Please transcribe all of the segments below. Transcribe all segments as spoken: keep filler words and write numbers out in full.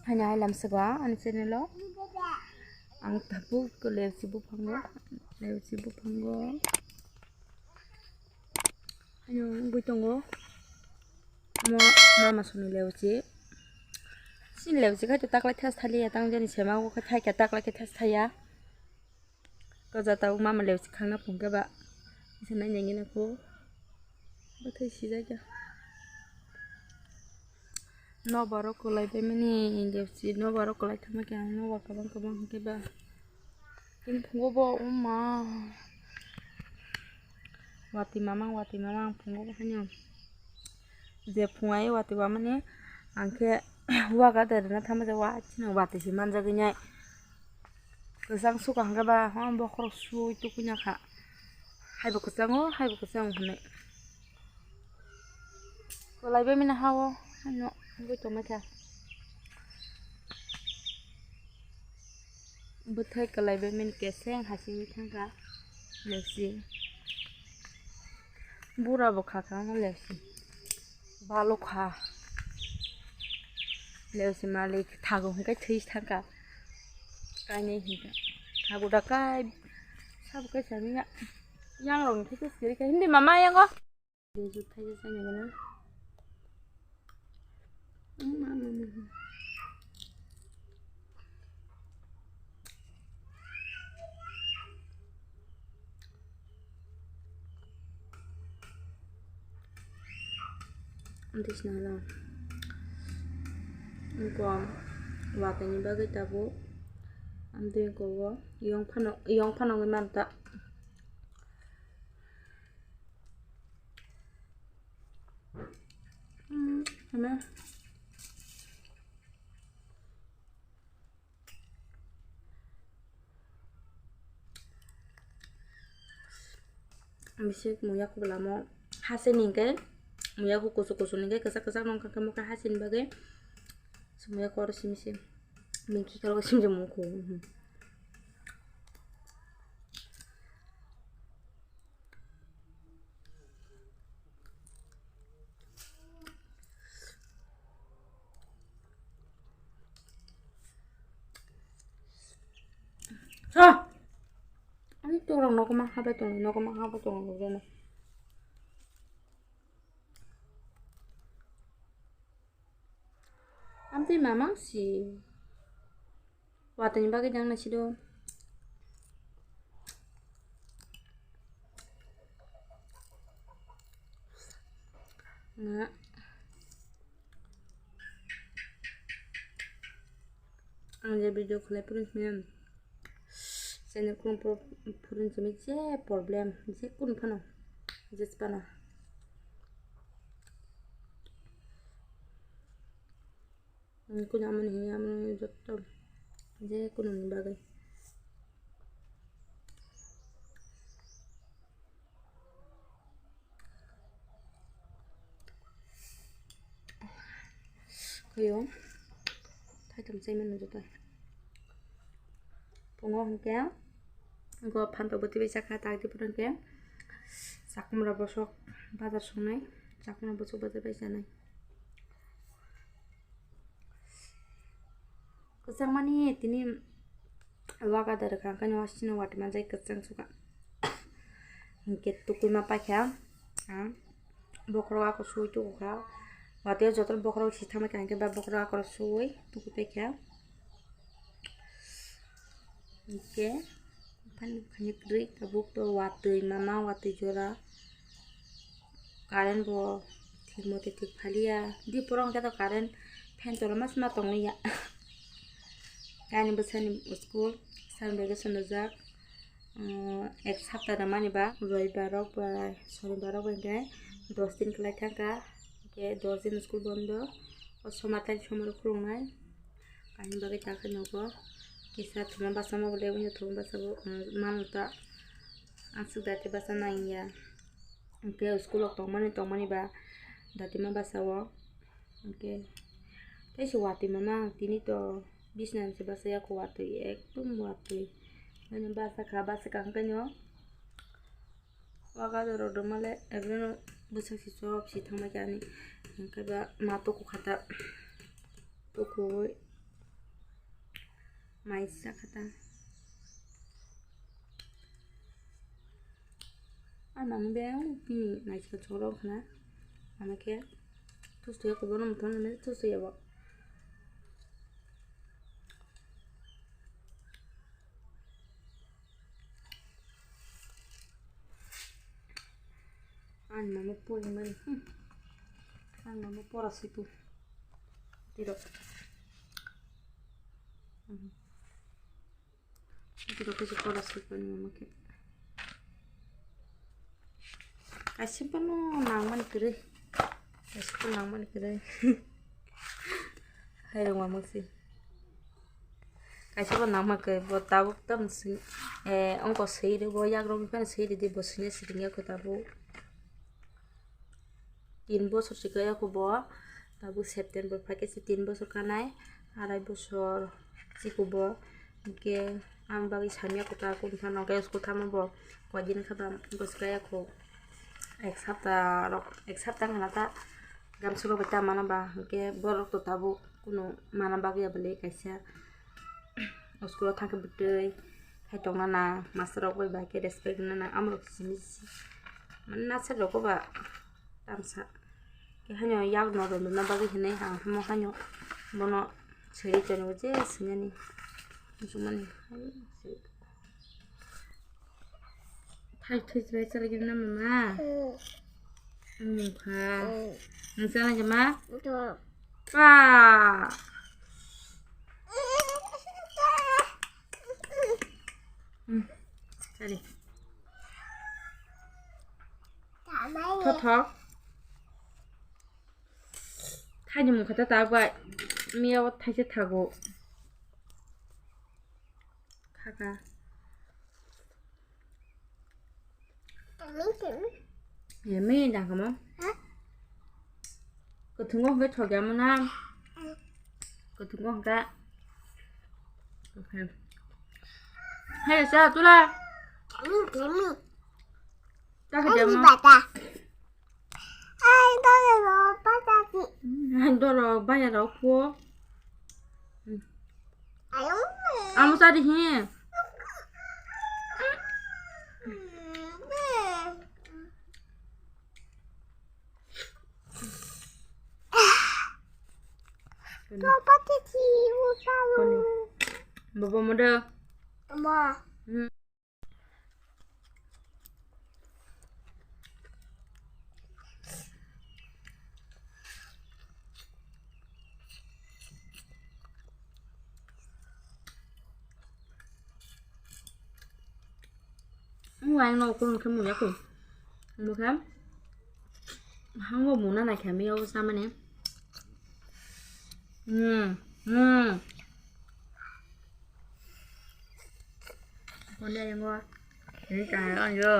Haino hai lamsukgo ani channel o. Ang tabuk leusi buphango, leusi buphango. Haino wngwi tongo. Mo mama soni leusi. Sini leusi khai to taklai thas thaliya, tang jani sema o khai thai khe taklai khe thas thaya. Kaja tabuk mama leusi khangna phungkhe ba. Isa nai nai nai ko. Bathai sijak ya. Nobar rok kwlai bai mani leusi, nobar rok kwlai thangma khe ang nobar kwbang kwbang hwnkhe ba. Tini phungo bo wngma. Watwi mamang, watwi mamang phungo bo haino. Je phungai watwi wamani ang khe waga de rwna thangma je wa chini watwi se manjagwi nai. Kwchang suka hwnkhe ba, ha, bokhorok sui tukui nakha. Haibo kwchango, haibo kwchango hwnwi. Kwlai bai mani ha-o, haino wngwi tongmani kha. Bwthai kwlai bai mani keseng hasingwi thangkha. Leusi. Bura bo kha kha leusi. Balokha. Leusi malik thago hwnkhe thwi thangkha. Kainwi hwnkhe. Thago da kai. Sabo kai sami ya. Yang rong hwnkhe khe siri kha. Hindi mama yango. Dejut thaisa chana gana. Mama mama. Amtwi swnamjak. Wngkha watwi ni bagwi tabuk. Amtwi wngkha o yong phano, yong phano wngwi manta. Hmm, hame. Bisi muya kubulamo hase ni hwnkhe muya kusu kusu ni hwnkhe kwchak kwchak no wngkha khe mokhe hase ni bagwi muya koro simi se bini khikalo simjak mung kho. Sa. Ani tongrok nogo ma habai tongo, nogo ma habai tongo, nogo ma. Amtwi mamang si. Watwi ni bagwi nang nai sido. Nga. Ang je video khlai phuru simi channel kunu pro-, phuru simi je problem, je kunu phano, je phano. Kunu amoni hini amoni jotto je kunu ni bagwi. Khuyo. Thaitam chai mano joto. Pungo hwnkhe. Go phantok bwtwi bai chakha tak di pura hwnkhe. Chakhumra bosok bazar songnai. Chakhumra bosok bazar bai chanai. Kwchangmani tini waga da rwkha, hwnkhe no asino watwi manjak kwchang sukha. Hinkhe tukui ma paikha, ah, bokhorok ako sui tukukha. Watwi o jotono bokhorok si thangbaikha, hinkhe ba bokhorok ako sui tukui paikha. Hinkhe phani kwrwi tabuk to watwi mama, watwi jora. Current bo thik mote thik phaliya. Di porong khe to current fan cholo mas ma tongwi ya. Kaini bwsani school summer vacation rwjak. Umm, ek sapta rwmani ba, roibar rok bai sonibar rok bai hwnkhe dos din kwlai thangkha. Hwnkhe dos din school bondo. O somatai somaro khulungnai. Ani bagwi ta khe nogo kisa thuma basa ma bole, wngya thuma basa bo, umm, mano ta. Aswk dati basa nangya. Hwnkhe school o tongmani, tongmani ba dati ma basa o. Hwnkhe tei se watwi mama ang tini to bisna ni se basa ya kho watwi, ekdom watwi. Ani basa kha, basa kha hwnkhe no. Waga doro doma le ebrono bwswk si chop si thangbai kha ani. Hwnkhe ba ma tuku kha ta. Tukuwi Mai sa kha ta. Ang mama be bini naisika choro khna. Mama khe thustu ya kubono muthon ne thustu ya bo. Ang mama pori mani. Hmm. Ang mama pora situ. Tiro. Hmm. Ito ko si kola si pani mama ke. Kaisa pano nangmani kwrwi. Kaisa pano nangmani kwrwi. Hai rong mama si. Kaisa pano nangma kwrwi bo tabuk tam si. Eh, ongko swi ri bo yak rong phano swi ri di bo sini sitting ya ko tabuk. Tin bosor si kaya ko bo, tabuk September phaikhe se tin bosor kanai, arai bosor si ko bo, hinkhe ang bagwi samya kwtal kunu phano hwnkhe school thangma bo koidin kha ba bwskaya ko ek sapta rok, ek sapta wngkha na ta gamsa rok bai ta mana ba, hinkhe borok to tabuk kunu mana bagwi ya bwlwi kaisa. O school o thangkhe bwtwi hai tongna nang, master rok bai bai khe respect rwna nang, amorok simi si mane naisik rok ba tamsa khe haino yak no rwna bagwi hinwi ang hamo haino bono siri tongo je swinani muchungmani. Thai thwi chwrai chalai gana mama. Mungkha. Nung chalai jama? Pa. Hmm. Chali. Thok thok. Thaini mungkha ta tak bai. Miya o thaisa thago. Khaka. Yummy, jang kamo. Kuthungo hwnkhe thok ya mona. Kuthungo hwnkhe. Okay. Hey, sa tula. Ta khe jamo. Ai, doro baya rok pho. Amo sa di hi. Baba mo de. Ang no kung khe muya kung. Mukha. Hango muna na khe mi obo samani. Hmm. Hmm. Kone yango. Ini kahai on yo.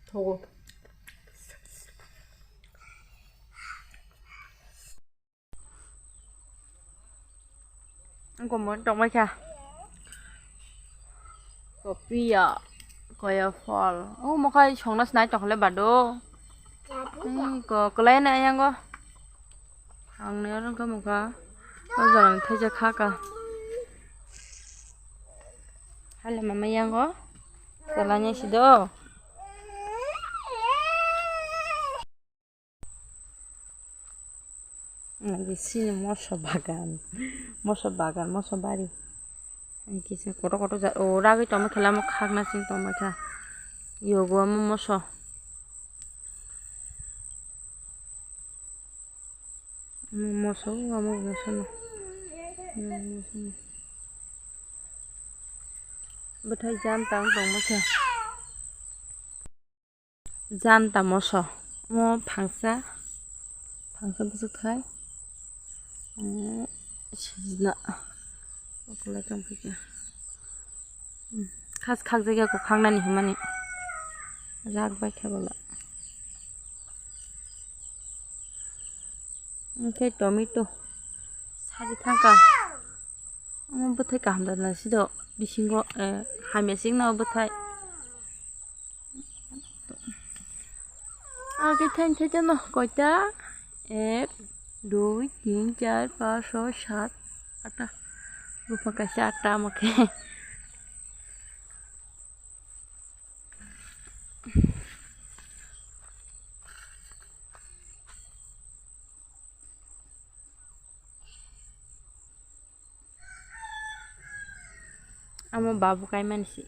Thogo. Ang komor tongmai kha. Kopiya, koya phol. O mokhai songna sinai tokhle bado. Hmm, ko kolai na yango. Ang ne orang kamu ka. O jalan thaja kha ka. Hala mama yango. Kolanya sido. Ang sini moso bagan, moso bagan, moso bari. Ang kisa koto koto ja, o ragwi tongma khela mo khakna sing tongma kha. Yogo mo moso. Mo moso, mo moso no. Mo moso no. Bwthai jam tang tongma kha. Janta moso. Mo phangsa, phangsa bwswk thai. Eh, sijna. Okolai tongphikha. Hmm, khas khakjagya kwkhangnani hwnmani. Rak bai khe bola. Hwnkhe tomato. Sadi thangkha. Omo bwthai kaham da na sido bisingo, eh, hamya singno bwthai. Age thain thaijano koita? Ek, dui, tin, char, panch, choi, sat, atta. Bupha kaisa atta amo khe. Amo babu kaimani si.